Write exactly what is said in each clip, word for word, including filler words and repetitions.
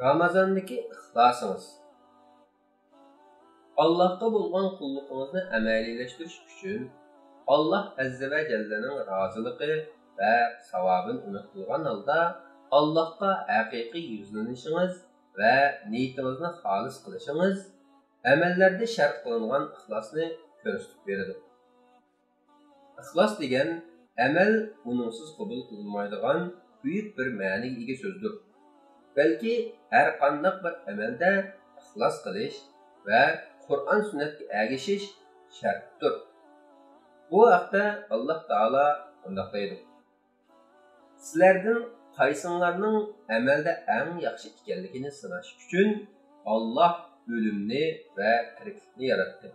رامازاندىكى ئىخلاسىڭىز. ئاللاھقا بولغان قۇللۇقىڭىزنى ئەمەلىيلەشتۈرۈش ئۈچۈن، ئاللاھ ئەززە ۋە جەللىنىڭ رازىلىقى ۋە ساۋابىنى ئۈمىد قىلغان ھالدا، ئاللاھقا ھەقىقىي يۈزلىنىشىڭىز ۋە نىيىتىڭىزنى خالىس قىلىشىڭىز ئەمەللەردە شەرت قىلىنغان ئىخلاسنى كۆرسىتىپ بېرىدۇ. ئىخلاس دېگەن ئەمەل ئۇنىڭسىز قوبۇل قىلىنمايدىغان بۈيۈك بىر مەنىگە ئىگە سۆزدۇر. بەلكى ھەر قانداق بىر ئەمەلدە ئىخلاس قىلىش ۋە قۇرئان سۈننەتكە ئەگىشىش شەرتتۇر. بۇ ھەقتە ئاللاھ تائالا مۇنداق دەيدۇ: سىلەردىن قايسىڭلارنىڭ ئەمەلدە ئەڭ ياخشى ئىكەنلىكىنى سىناش ئۈچۈن، ئاللاھ ئۆلۈمنى ۋە تىرىكلىكنى ياراتتى.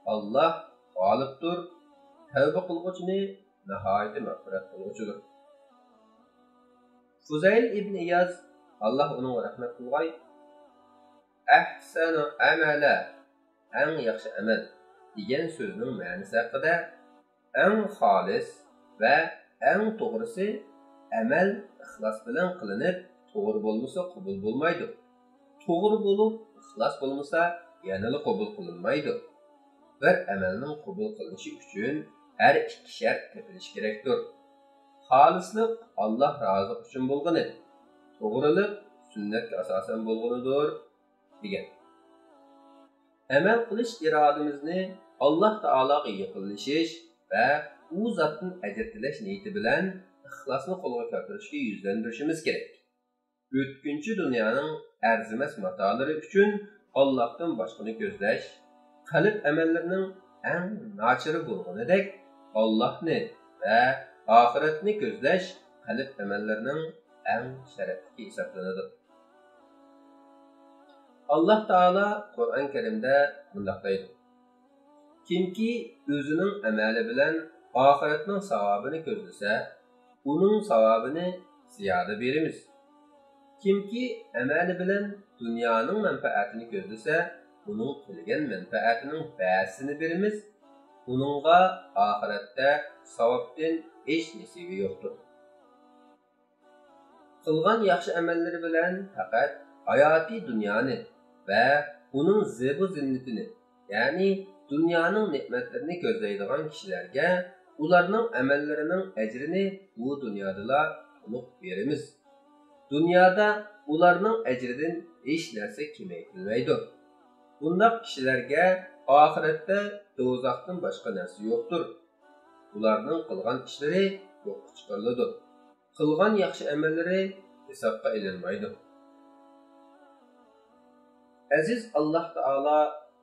ئاللاھ غالىبتۇر، تەۋبە قىلغۇچىنى ناھايىتى مەغپىرەت قىلغۇچىدۇر. فۇزەيل ئىبن ئىياز، ئاللاھ ئۇنىڭغا رەھمەت قىلغاي، «ئەھسەنۇ ئەمەلە»، ئەڭ ياخشى ئەمەل، دېگەن سۆزنىڭ مەنىسى ھەققىدە، ئەڭ خالىس ۋە ئەڭ توغرىسى، ئەمەل ئىخلاس بىلەن قىلىنىپ، توغرا بولمىسا قوبۇل بولمايدۇ. توغرا بولۇپ، ئىخلاس بولمىسا، يەنىلا قوبۇل قىلىنمايدۇ. بىر ئەمەلنىڭ قوبۇل قىلىنىشى ئۈچۈن ھەر ئىككى شەرت تېپىلىشى كېرەكتۇر. خالىسلىق ئاللاھ رازىلىقى ئۈچۈن بولغىنى، توغرىلىق سۈننەتكە ئاساسەن بولغىنىدۇر، دېگەن. ئەمەل قىلىش ئىرادىمىزنى ئاللاھ تائالاغا يېقىنلىشىش ۋە ئۇ زاتتىن ئەجىر تىلەش نىيىتى بىلەن ئىخلاسنى قولغا كەلتۈرۈشكە يۈزلەندۈرۈشىمىز كېرەك. ئۆتكۈنچى دۇنيانىڭ ئەرزىمەس ماتالىرى ئۈچۈن ئاللاھتىن باشقىنى كۆزلەش، قەلب ئەمەللىرىنىڭ ئەڭ ناچىرى بولغىنىدەك، ئاللاھنى ۋە ئاخىرەتنى كۆزلەش قەلب ئەمەللىرىنىڭ ئەڭ شەرەپلىكى ھېسابلىنىدۇ. ئاللاھ تائالا قۇرئان كەرىمدە مۇنداق دەيدۇ: كىمكى ئۆزىنىڭ ئەمەلى بىلەن ئاخىرەتنىڭ ساۋابىنى كۆزلىسە، ئۇنىڭ ساۋابىنى زىيادە بېرىمىز. كىمكى ئەمەلى بىلەن دۇنيانىڭ مەنپەئەتىنى كۆزلىسە، ئۇنىڭ تىلىگەن مەنپەئەتىنىڭ بەزىسىنى بېرىمىز. ئۇنىڭغا ئاخىرەتتە ساۋابتىن ھېچ نېسىۋى يوقتۇر. قىلغان ياخشى ئەمەللىرى بىلەن پەقەت ھاياتىي دۇنيانى ۋە ئۇنىڭ زىبۇ زىننىتىنى، يەنى دۇنيانىڭ نېمەتلىرىنى كۆزلەيدىغان كىشىلەرگە ئۇلارنىڭ ئەمەللىرىنىڭ ئەجرىنى بۇ دۇنيادىلا تولۇق بېرىمىز. دۇنيادا ئۇلارنىڭ ئەجرىدىن ھېچ نەرسە كېمەيتىلمەيدۇ. بۇنداق كىشىلەرگە ئاخىرەتتە دوزاختىن باشقا نەرسە يوقتۇر. ئۇلارنىڭ قىلغان ئىشلىرى يوققا چىقىرىلىدۇ. قىلغان ياخشى ئەمەللىرى ھېسابقا ئېلىنمايدۇ. ئەزىز ئاللاھ تائالا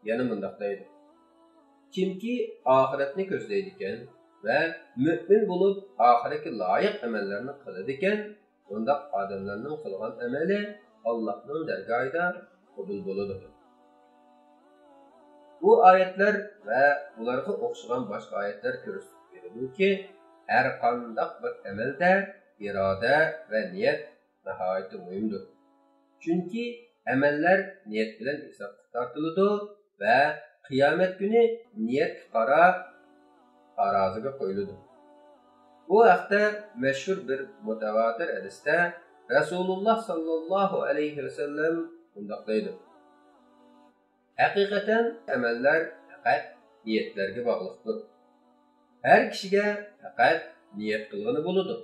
يەنە مۇنداق دەيدۇ: كىمكى ئاخىرەتنى كۆزلەيدىكەن ۋە مۆمىن بولۇپ، ئاخىرەتكە لايىق ئەمەللەرنى قىلىدىكەن، بۇنداق ئادەملەرنىڭ قىلغان ئەمەلى ئاللاھنىڭ دەرگاھىدا قوبۇل بولىدۇ. بۇ ئايەتلەر ۋە بۇلارغا ئوخشىغان باشقا ئايەتلەر كۆرسىتىپ بېرىدۇكى، ھەر قانداق بىر ئەمەلدە ئىرادە ۋە نىيەت ناھايىتى مۇھىمدۇر. چۈنكى ئەمەللەر نىيەت بىلەن ھېسابقا تارتىلىدۇ ۋە قىيامەت كۈنى نىيەتكە قاراپ تارازىگە قويۇلىدۇ. بۇ ھەقتە مەشھۇر بىر مۇتەۋاتىر ھەدىستە رەسۇلۇللاھ ساللاللاھۇ ئەلەيھى ۋەسەللەم مۇنداق دەيدۇ: ھەقىقەتەن ئەمەللەر پەقەت نىيەتلەرگە باغلىقتۇر. ھەر كىشىگە پەقەت نىيەت قىلغىنى بولىدۇ.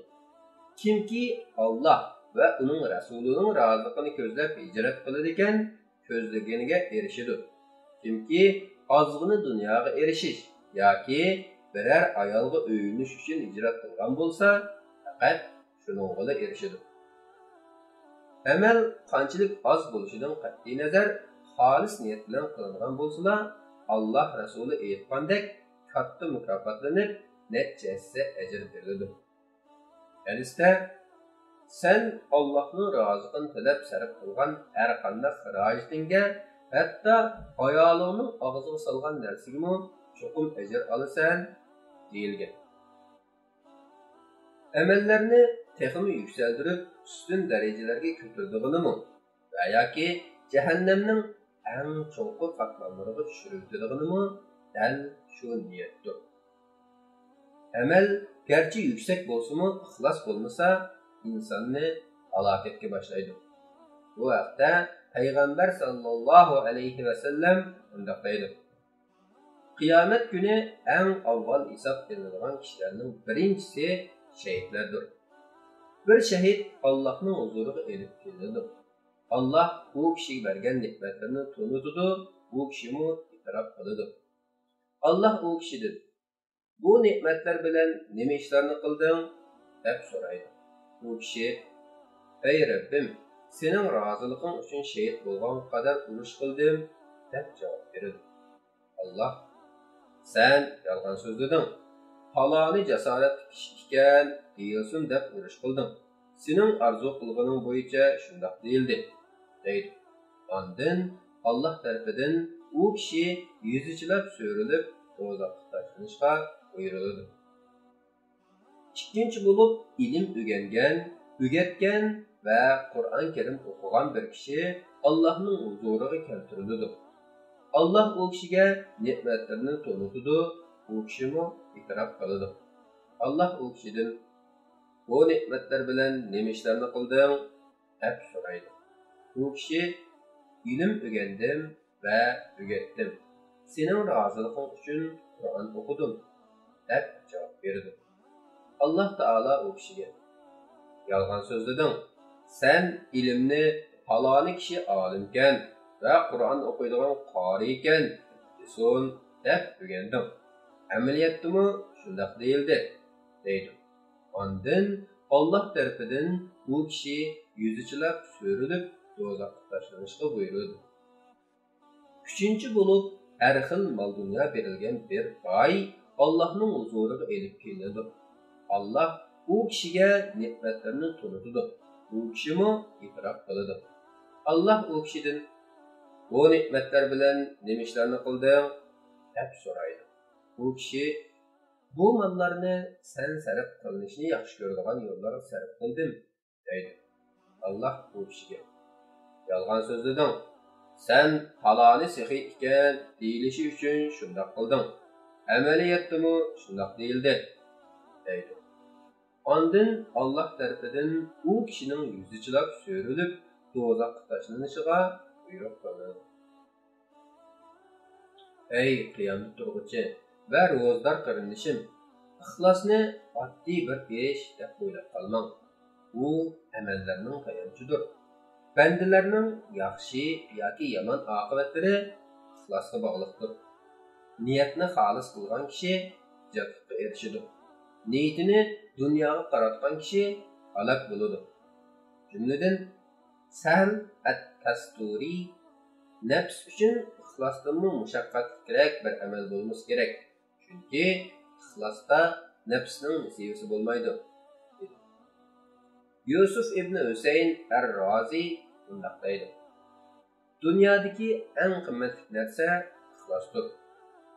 كىمكى ئاللاھ ۋە ئۇنىڭ رەسۇلىنىڭ رازىلىقىنى كۆزلەپ ھىجرەت قىلىدىكەن، كۆزلىگىنىگە ئېرىشىدۇ. كىمكى ئازغىنە دۇنياغا ئېرىشىش ياكى بىرەر ئايالغا ئۆيلىنىش ئۈچۈن ھىجرەت قىلغان بولسا، پەقەت شۇنىڭغىلا ئېرىشىدۇ. ئەمەل قانچىلىك ئاز بولۇشىدىن قەتئىينەزەر، خالىس نىيەت بىلەن قىلىنغان بولسىلا، ئاللاھ رەسۇلى ئېيتقاندەك، كاتتا مۇكاپاتلىنىپ، نەچچە ھەسسە ئەجىر بېرىلىدۇ. ھەدىستە، سەن ئاللاھنىڭ رازىلىقىنى تىلەپ سەرپ قىلغان ھەر قانداق خىراجىتىڭگە، ھەتتا ئايالىڭنىڭ ئاغزىغا سالغان نەرسىگىمۇ چوقۇم ئەجىر ئالىسەن، دېيىلگەن. ئەمەللەرنى تېخىمۇ يۈكسەلدۈرۈپ، ئۈستۈن دەرىجىلەرگە كۆتۈرىدىغىنىمۇ ۋە ياكى جەھەننەمنىڭ ئەڭ چوڭقۇر قاتلاملىرىغا چۈشۈرۈۋېتىدىغىنىمۇ دەل شۇ نىيەتتۇر. ئەمەل گەرچە يۈكسەك بولسىمۇ، ئىخلاس بولمىسا، ئىنساننى ھالاكەتكە باشلايدۇ. بۇ ھەقتە پەيغەمبەر ساللاللاھۇ ئەلەيھى ۋەسەللەم مۇنداق دەيدۇ: قىيامەت كۈنى ئەڭ ئاۋۋال ھېساب ئېلىنىدىغان كىشىلەرنىڭ بىرىنچىسى شەھىدلەردۇر. بىر شەھىد ئاللاھنىڭ ھۇزۇرىغا ئېلىپ كېلىنىدۇ. ئاللاھ ئۇ كىشىگە بەرگەن نېمەتلىرىنى تونۇتىدۇ، ئۇ كىشىمۇ ئېتىراپ قىلىدۇ. ئاللاھ ئۇ كىشىدىن: «بۇ نېمەتلەر بىلەن نېمە ئىشلارنى قىلدىڭ؟» دەپ سورايدۇ. ئۇ كىشى: «ئەي رەببىم، سېنىڭ رازىلىقىڭ ئۈچۈن شېھىت بولغانغا قەدەر ئۇرۇش قىلدىم» دەپ جاۋاب بېرىدۇ. ئاللاھ: «سەن يالغان سۆزلىدىڭ. پالانى جاسارەتلىك كىشى ئىكەن، دېيىلسۇن دەپ ئۇرۇش قىلدىڭ. سېنىڭ ئارزۇ قىلغىنىڭ بويىچە شۇنداق دېيىلدى» دەيدۇ. ئاندىن ئاللاھ تەرىپىدىن ئۇ كىشى يۈزى چىلاپ سۆرىلىپ، دوزاخقا تاشلىنىشقا بۇيرۇلىدۇ. ئىككىنچى بولۇپ، ئىلىم ئۆگەنگەن، ئۆگەتكەن ۋە قۇرئان كەرىم ئوقۇغان بىر كىشى ئاللاھنىڭ ھۇزۇرىغا كەلتۈرۈلىدۇ. ئاللاھ ئۇ كىشىگە نېمەتلىرىنى تونۇتىدۇ، ئۇ كىشىمۇ ئېتىراپ قىلىدۇ. ئاللاھ ئۇ كىشىدىن: «بۇ نېمەتلەر بىلەن نېمە ئىشلارنى قىلدىڭ؟» دەپ سورايدۇ. ئۇ كىشى: «ئىلىم ئۆگەندىم ۋە ئۆگەتتىم. سېنىڭ رازىلىقىڭ ئۈچۈن قۇرئان ئوقۇدۇم» دەپ جاۋاب بېرىدۇ. ئاللاھ تائالا ئۇ كىشىگە: «يالغان سۆزلىدىڭ. سەن ئىلىمنى پالانى كىشى ئالىمكەن ۋە قۇرئان ئوقۇيدىغان قارىيكەن، دېسۇن دەپ ئۆگەندىڭ. ئەمەلىيەتتىمۇ شۇنداق دېيىلدى» دەيدۇ. ئاندىن ئاللاھ تەرىپىدىن ئۇ كىشى يۈزى چىلاپ سۆرىلىپ، دوزاخقا تاشلىنىشقا بۇيرۇلىدۇ. ئۈچىنچى بولۇپ، ھەر خىل مال-دۇنيا بېرىلگەن بىر باي ئاللاھنىڭ ھۇزۇرىغا ئېلىپ كېلىنىدۇ. ئاللاھ ئۇ كىشىگە نېمەتلىرىنى تونۇتىدۇ. ئۇ كىشىمۇ ئېتىراپ قىلىدۇ. ئاللاھ ئۇ كىشىدىن: «بۇ نېمەتلەر بىلەن نېمە ئىشلارنى قىلدىڭ؟» دەپ سورايدۇ. ئۇ كىشى: «بۇ ماللارنى سەن سەرپ قىلىنىشىنى ياخشى كۆرىدىغان يوللارغا سەرپ قىلدىم» دەيدۇ. ئاللاھ ئۇ كىشىگە: «يالغان سۆزلىدىڭ. سەن پالانى سېخىي ئىكەن دېيىلىشى ئۈچۈن شۇنداق قىلدىڭ. ئەمەلىيەتتىمۇ شۇنداق دېيىلدى» دەيدۇ. ئاندىن ئاللاھ تەرىپىدىن ئۇ كىشىنىڭ يۈزى چىلاپ سۆرىلىپ، دوزاخقا تاشلىنىشىغا بۇيرۇق قىلىنىدۇ. ئەي قىيامدا تۇرغۇچى ۋە روزىدار قېرىندىشىم! ئىخلاسنى ئاددىي بىر ئىش دەپ ئويلاپ قالماڭ. ئۇ ئەمەللەرنىڭ تايانچىدۇر. بەندىلەرنىڭ ياخشى ياكى يامان ئاقىۋەتلىرى ئىخلاسقا باغلىقتۇر. نىيەتنى خالىس قىلغان كىشى جىقلىققا ئېرىشىدۇ. نىيىتىنى دۇنياغا قاراتقان كىشى ھالاك بولىدۇ. جۈملىدىن، سەھل ئەت-تەستۇرى: «نەپس ئۈچۈن ئىخلاستىنمۇ مۇشەققەتلىكرەك بىر ئەمەل بولمىسا كېرەك، چۈنكى ئىخلاستا نەپسنىڭ نېسىۋىسى بولمايدۇ» دېدى. يۈسۈف ئىبنى ھۈسەيىن ئەر-رازى مۇنداق دەيدۇ: «دۇنيادىكى ئەڭ قىممەتلىك نەرسە ئىخلاستۇر.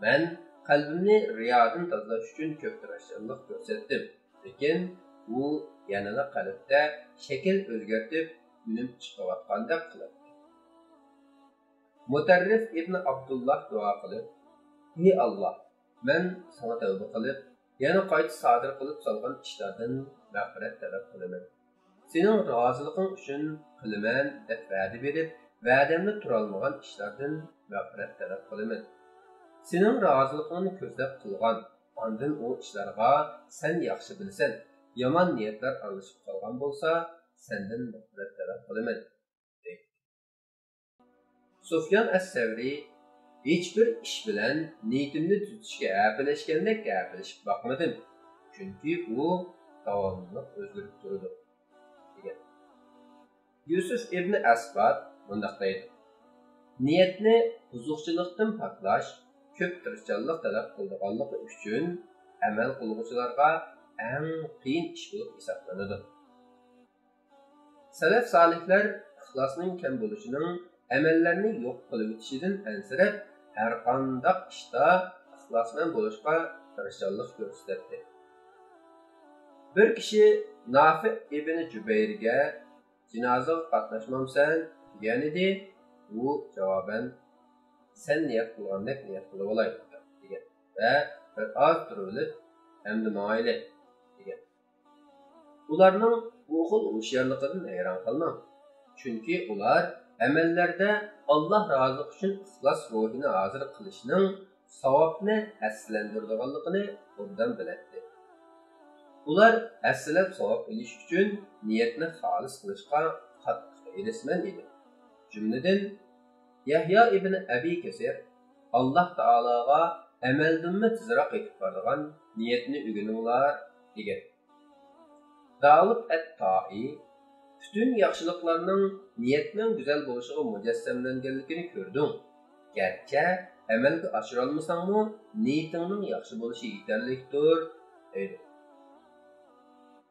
مەن قەلبىمنى رىيادىن تازىلاش ئۈچۈن كۆپ تىرىشچانلىق كۆرسەتتىم، لېكىن ئۇ يەنىلا قەلبتە شەكىل ئۆزگەرتىپ، ئۈنۈم چىقىرىۋاتقاندەك قىلاتتى.» مۇتەررىف ئىبنى ئابدۇللا دۇئا قىلىپ: «ھەي ئاللاھ، مەن ساڭا تەۋبە قىلىپ، يەنە قايتا سادىر قىلىپ سالغان ئىشلاردىن مەغپىرەت تەلەپ قىلىمەن. سېنىڭ رازىلىقىڭ ئۈچۈن قىلىمەن دەپ ۋەدە بېرىپ، ۋەدەمدە تۇرالمىغان ئىشلاردىن مەغپىرەت تەلەپ قىلىمەن. سېنىڭ رازىلىقىڭنى كۆزلەپ قىلغان، ئاندىن ئۇ ئىشلارغا سەن ياخشى بىلىسەن، يامان نىيەتلەر ئارىلىشىپ قالغان بولسا، سەندىن مەغپىرەت تەلەپ قىلىمەن» دەيدۇ. سۇفيان ئەس-سەۋرى: «ھېچبىر ئىش بىلەن نىيىتىمنى تۈزىتىشكە ھەپىلەشكەندەك ھەپىلىشىپ باقمىدىم، چۈنكى ئۇ داۋاملىق ئۆزگىرىپ تۇرىدۇ» دېگەن. يۈسۈف ئىبنى ئەسبات مۇنداق دەيدۇ: «نىيەتنى بۇزۇقچىلىقتىن پاكلاش كۆپ تىرىشچانلىق تەلەپ قىلىدىغانلىقى ئۈچۈن، ئەمەل قىلغۇچىلارغا ئەڭ قىيىن ئىش بولۇپ ھېسابلىنىدۇ.» سەلەف سالىھلار ئىخلاسنىڭ كەم بولۇشىنىڭ ئەمەللەرنى يوق قىلىۋېتىشىدىن ئەنسىرەپ، ھەرقانداق ئىشتا ئىخلاسمەن بولۇشقا تىرىشچانلىق كۆرسىتەتتى. بىر كىشى نافىئ ئىبنى جۇبەيرگە: «جىنازىغا قاتناشمامسەن؟» دېگەنىدى. ئۇ جاۋابەن: «سەن نىيەت قىلغاندەك نىيەت قىلىۋالاي» دېگەن ۋە بىر ئاز تۇرۇۋېلىپ: «ئەمدى ماڭايلى» دېگەن. ئۇلارنىڭ بۇ خىل ھوشيارلىقىدىن ھەيران قالماڭ. چۈنكى ئۇلار ئەمەللەردە ئاللاھ رازىلىقى ئۈچۈن ئىخلاس روھىنى ھازىر قىلىشنىڭ ساۋابنى ھەسسىلەندۈرىدىغانلىقىنى ئوبدان بىلەتتى. ئۇلار ھەسسىلەپ ساۋاب ئېلىش ئۈچۈن نىيەتنى خالىس قىلىشقا قاتتىق ھېرىسمەن ئىدى. جۈملىدىن، يەھيا ئىبنى ئەبى كەسىر ئاللاھ تائالاغا ئەمەلدىنمۇ تېزراق يېتىپ بارىدىغان نىيەتنى ئۆگىنىڭلار دېگەن. داۋۇت ئەت-تائى پۈتۈن ياخشىلىقلارنىڭ نىيەتنىڭ گۈزەل بولۇشىغا مۇجەسسەملەنگەنلىكىنى كۆردۈڭ. گەرچە ئەمەلگە ئاشۇرالمىساڭمۇ، نىيىتىڭنىڭ ياخشى بولۇشى يېتەرلىكتۇر، دەيدۇ.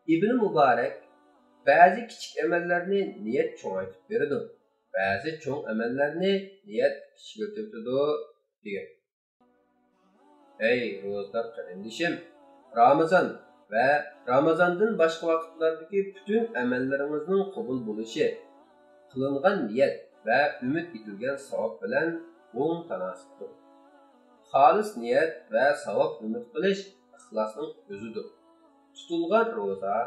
ئىبنى مۇبارەك بەزى كىچىك ئەمەللەرنى نىيەت چوڭايتىپ بېرىدۇ، بەزى چوڭ ئەمەللەرنى نىيەت كىچىكلىتىۋېتىدۇ، دېگەن. ئەي روزىدار قېرىندىشىم، رامىزان ۋە رامىزاندىن باشقا ۋاقىتلاردىكى پۈتۈن ئەمەللىرىڭىزنىڭ قوبۇل بولۇشى، قىلىنغان نىيەت ۋە ئۈمىد ئېتىلگەن ساۋاب بىلەن ئوڭ تاناسىپتۇر. خالىس نىيەت ۋە ساۋاب ئۈمىد قىلىش ئىخلاسنىڭ ئۆزىدۇر. تۇتۇلغان روزا،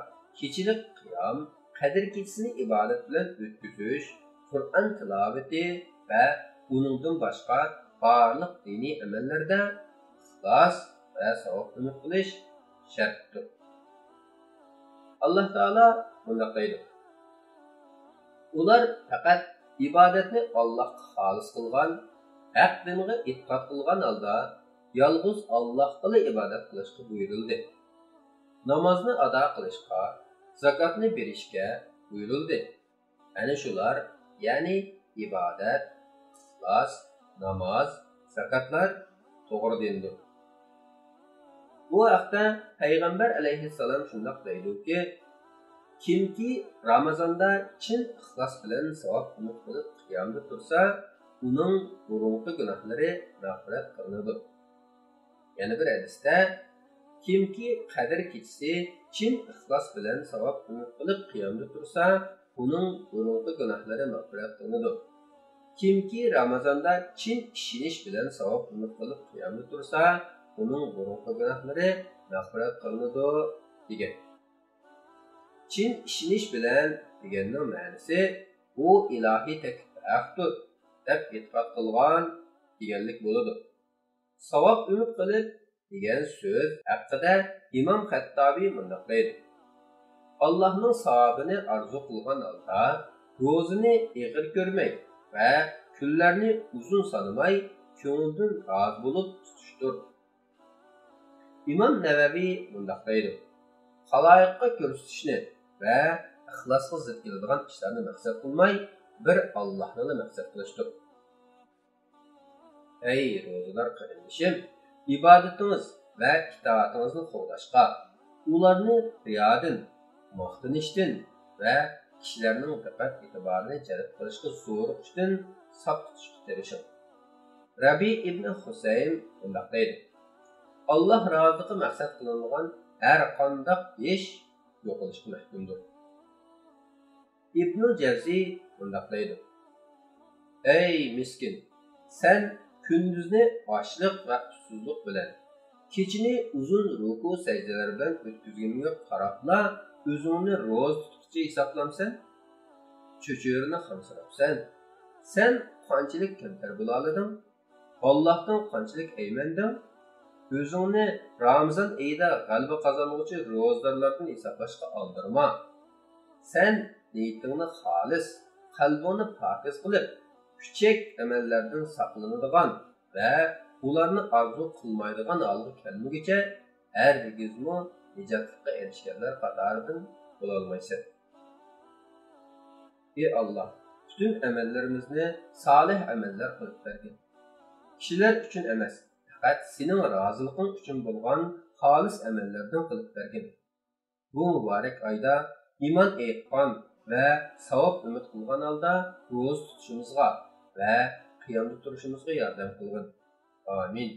كېچىلىك قىيام، قەدىر كېچىسىنى ئىبادەت بىلەن ئۆتكۈزۈش، قۇرئان تىلاۋىتى ۋە ئۇنىڭدىن باشقا بارلىق دىنىي ئەمەللەردە ئىخلاس ۋە ساۋاب ئۈمىد قىلىش شەرتتۇر. ئاللاھ تائالا مۇنداق دەيدۇ: ئۇلار پەقەت ئىبادەتنى ئاللاھقا خالىس قىلغان، ھەق دىنغا ئېتىقاد قىلغان ھالدا يالغۇز ئاللاھقىلا ئىبادەت قىلىشقا بۇيرۇلدى. نامازنى ئادا قىلىشقا، زاكاتنى بېرىشكە بۇيرۇلدى. ئەنە شۇلار، يەنى ئىبادەت، ئىخلاس، ناماز، زاكاتلار توغرا دىندۇر. بۇ ھەقتە پەيغەمبەر ئەلەيھىسسالام شۇنداق دەيدۇكى، كىمكى رامىزاندا چىن ئىخلاس بىلەن ساۋاب ئۈمىد قىلىپ قىيامدا تۇرسا، ئۇنىڭ بۇرۇنقى گۇناھلىرى مەغپىرەت قىلىنىدۇ. يەنە بىر ھەدىستە، كىمكى قەدىر كېچىسى چىن ئىخلاس بىلەن ساۋاب ئۈمىد قىلىپ قىيامدا تۇرسا، ئۇنىڭ بۇرۇنقى گۇناھلىرى مەغپىرەت قىلىنىدۇ. كىمكى رامىزاندا چىن ئىشىنىش بىلەن ساۋاب ئۈمىد قىلىپ قىيامدا تۇرسا، ئۇنىڭ بۇرۇنقى گۇناھلىرى مەغپىرەت قىلىنىدۇ، دېگەن. چىن ئىشىنىش بىلەن دېگەننىڭ مەنىسى، ئۇ ئىلاھىي تەكلىپ ھەقتۇر، دەپ ئېتىقاد قىلغان دېگەنلىك بولىدۇ. ساۋاب ئۈمىد قىلىپ دېگەن سۆز ھەققىدە ئىمام خەتتابى مۇنداق دەيدۇ: ئاللاھنىڭ ساۋابىنى ئارزۇ قىلغان ھالدا، روزىنى ئېغىر كۆرمەي ۋە كۈنلەرنى ئۇزۇن سانىماي، كۆڭۈلدىن رازى بولۇپ تۇتۇشتۇر. ئىمام نەۋەۋى مۇنداق دەيدۇ: خالايىققا كۆرسىتىشنى ۋە ئىخلاسقا زىت كېلىدىغان ئىشلارنى مەقسەت قىلماي، بىر ئاللاھنىلا مەقسەت قىلىشتۇر. ئەي روزىدار قېرىندىشىم، ئىبادىتىڭىز ۋە ئىتائىتىڭىزنى قوغداشقا، ئۇلارنى رىيادىن، ماختىنىشتىن ۋە كىشىلەرنىڭ دىققەت ئېتىبارىنى جەلپ قىلىشقا زورۇقۇشتىن ساق تۇتۇشقا تىرىشىڭ. رەبىئ ئىبنى خۇسەيم مۇنداق دەيدۇ: ئاللاھ رازىلىقى مەقسەت قىلىنغان ھەر قانداق ئىش يوقىلىشقا مەھكۇمدۇر. ئىبنۇل جەۋزى مۇنداق دەيدۇ: ئەي مىسكىن، سەن كۈندۈزنى ئاچلىق ۋە ئۇسسۇزلۇق بىلەن، كېچىنى ئۇزۇن رۇكۇ سەجدىلەر بىلەن ئۆتكۈزگىنىڭگە قاراپلا ئۆزۈڭنى روزا تۇتقۇچى ھېسابلامسەن؟ چۆچۈرىنى خامسىراپسەن. سەن قانچىلىك كەمتەر بولالىدىڭ؟ ئاللاھتىن قانچىلىك ئەيمەندىڭ؟ ئۆزۈڭنى رامىزان ئېيىدا غەلىبە قازانغۇچى روزىدارلاردىن ھېسابلاشقا ئالدىرىما. سەن نىيىتىڭنى خالىس، قەلبىڭنى پاكىز قىلىپ، پۈچەك ئەمەللەردىن ساقلىنىدىغان ۋە ئۇلارنى ئارزۇ قىلمايدىغان ھالغا كەلمىگۈچە، ھەرگىزمۇ نىجاتلىققا ئېرىشكەنلەر قاتارىدىن بولالمايسەن. ئى ئاللاھ، پۈتۈن ئەمەللىرىمىزنى سالىھ ئەمەللەر قىلىپ بەرگىن. كىشىلەر ئۈچۈن ئەمەس، پەقەت سېنىڭ رازىلىقىڭ ئۈچۈن بولغان خالىس ئەمەللەردىن قىلىپ بەرگىن. بۇ مۇبارەك ئايدا ئىمان ئېيتقان ۋە ساۋاب ئۈمىد قىلغان ھالدا روزا تۇتۇشىمىزغا ۋە قىيامدا تۇرۇشىمىزغا ياردەم قىلغىن. ئامىن.